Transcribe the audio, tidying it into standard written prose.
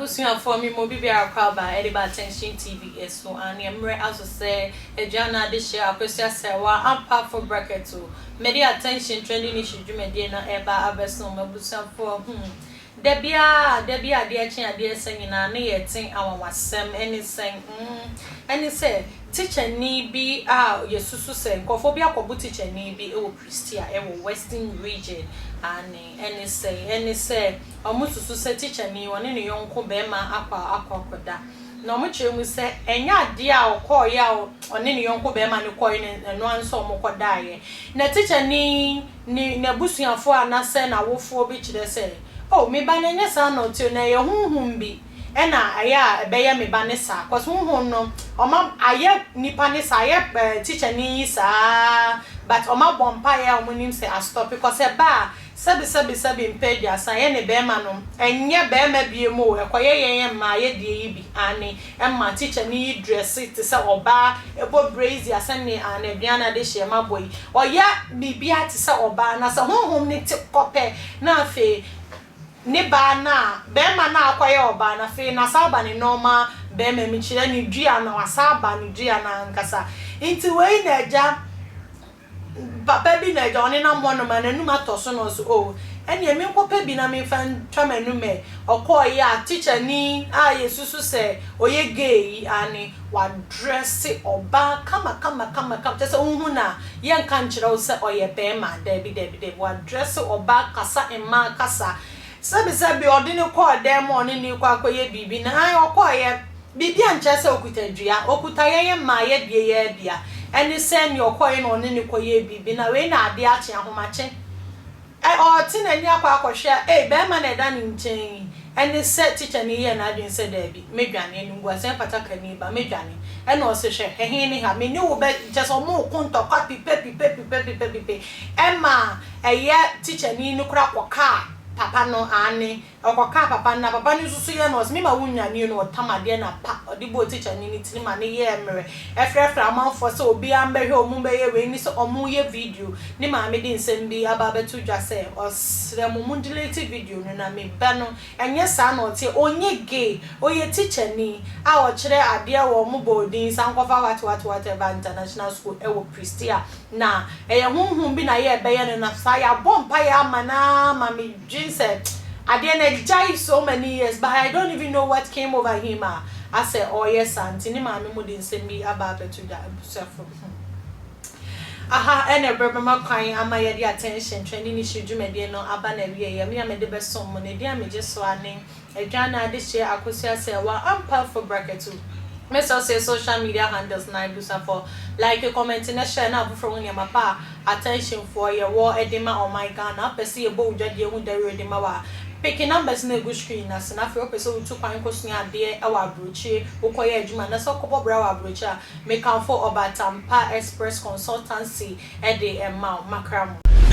Abusuafoɔ me mo bibiara kɔ aba ɛde ba Attention TV ɛso aane mmerɛ aso sɛ Aduana adehyeɛ Akosua Serwaa ampa for bracket o mede Attention trending issue dwumadie no ɛreba abɛso mo abusuafoɔ hmm Da biara, da bi a adeɛ kye adeɛ sa nyinaa ne yɛte anwanwasɛm ɛne sɛn? Mm, ɛne sɛ tikyani bi a yɛsusu sɛ nkurɔfoɔ bi akɔbo tikyani bi wɔ Prestea ɛwɔ Western Region, aane, ɛne sɛn? Ɛne sɛ wɔsusu sɛ tikyani ɔne ne yɔnko barima akɔ akɔ akɔda. Na wɔkyerɛ mu sɛ ɛnyɛ adeɛ a ɔkɔeɛ a ɔne ne yɔnko barima no kɔeɛ no ɛno ara nso wɔkɔdaeɛ. Na tikyani ne n'abusuafoɔ anasɛ n'awofoɔ bi kyerɛ sɛ, Oh, me ba no ɛnyɛ saa na ɔte o, na ɛyɛ honhom bi na ɛyɛ a ɛbɛyɛ me ba no saa, cos honhom no ɔma ayɛ nipa no saa, ayɛ eh, tikyani yi saa, but ɔma bɔ mpaeɛ a wɔnim sɛ astɔpe, cos ɛba a, sɛbi sɛbi sɛbi mpɛ aduasa, ɛyɛ ne bɛɛma no, ɛnyɛ bɛɛma biom o, ɛkɔyɛ yɛn mmaa yɛ deɛ yi bi, aane, Ɛma tikyani yi drɛse te sɛ ɔbaa, ɛbɔ brazier sɛdeɛ aduane a adehyeɛ ma bɔ yi. Ɔyɛ biribiara te sɛ ɔbaa, na sɛ honhom no te kɔ pɛ, na afei ne baa no a, barima no a akɔyɛ ɔbaa no, afei na asan aba ne normal barima mu, kyerɛ ne dua no, wasan aba ne dua no ankasa. Nti wei na agya. Papa bi na agya ɔnenam hɔnom a n'anum atɔ so na ɔse oh ɛneɛ menkɔpɛ bi na memfa ntwa m'anum ɛ. Ɔkɔeɛ a tikyani a yɛsusu sɛ ɔyɛ gay yi aane wadrɛse ɔbaa kama kama kama kama kyerɛ sɛ wohu no a yɛnka nkyerɛ wo sɛ ɔyɛ bɛɛma daabi daabi daabi wadrɛse ɔbaa kasa mmaa kasa sɛbi sɛbi ɔde no kɔɔ dan mu a ɔne no rekɔ akɔyɛ biribi no aane ɔkɔeɛ Biribi ankyerɛ sɛ ɔkuta dua. Ɔkuta yɛn mmaa yɛ deɛ yɛ bia. Ɛne sɛ nea ɔkɔeɛ na ɔne no kɔyɛɛ biribi na wei na adeɛ akye ahomakye. Ɛ ɔrete n'ani akɔ akɔhwɛ a, ei barima na ɛda ne nkyɛn yi. Ɛne sɛ tikyani yɛɛ n'adwene sɛ daabi, mɛdwane, animguaseɛ mfata kani ba, mɛdwane. Ɛna ɔse hwɛ, ɛhe ne ha, me ne wo bɛ, kyerɛ sɛ wɔreko ntɔkwa pipepipepipepipepipe. Ɛma ɛyɛ tikyani no koraa kɔkaa papa no, aane, Ɔkɔkaa papa no na papa no nso so yɛɛ no ɔse mema wo nnwane no ɔtam adeɛ na pa ɔde bɔɔ tikyani no tiri ma no yɛɛ mmerɛ ɛfrɛfrɛ amanfoɔ sɛ obiara mbɛhwɛ ɔmo mbɛyɛ wei ne sɛ ɔmo yɛ video ne maame de nsɛm bi aba abɛto dwa sɛ ɔsrɛ mo mo delete video no na me ba no ɛnyɛ saa na ɔteɛ ɔnyɛ gay ɔyɛ tikyani a ɔkyerɛ adeɛ wɔ ɔmo bɔɔ din sankɔfa what what whatever international school ɛwɔ Prestea na ɛyɛ honhom bi na yɛ ɛbɛyɛ no na saa yɛabɔ mpaeɛ ama no ara ma me Dwen sɛ adeɛ no agyae so many years but I don't even know what came over him a asɛ ɔreyɛ saa nti ne maame mo de nsɛm bi aba abɛto dwa abusuafo hmm aha ɛna ɛbrɛ bɛma kwan ama yɛde attention trending issue dwumadie no aba n'awieɛ me a mede bɛsom mo no edin a megye so ara ne Adwa na adehyeɛ Akosua Serwaa ampa for bracket o Me sɛ ɔsɛ social media handles na abusuafoɔ like comment na share na afoforɔ hu nneɛma pa a attention foɔ yɛ wɔ de ma ɔman Ghana wopɛ sɛ yɛbɔ wo dwadie ho dawuro de ma wo a picke numbers no a ɛgu screen no ase na afei wopɛ sɛ wotu kwan kɔ sua adeɛ wɔ aburokyire wokɔ yɛ adwuma anaasɛ wokɔbɔ bra wɔ aburokyire a mekamfo Ɔbatampa Express Consultancy de ma wo makra mo.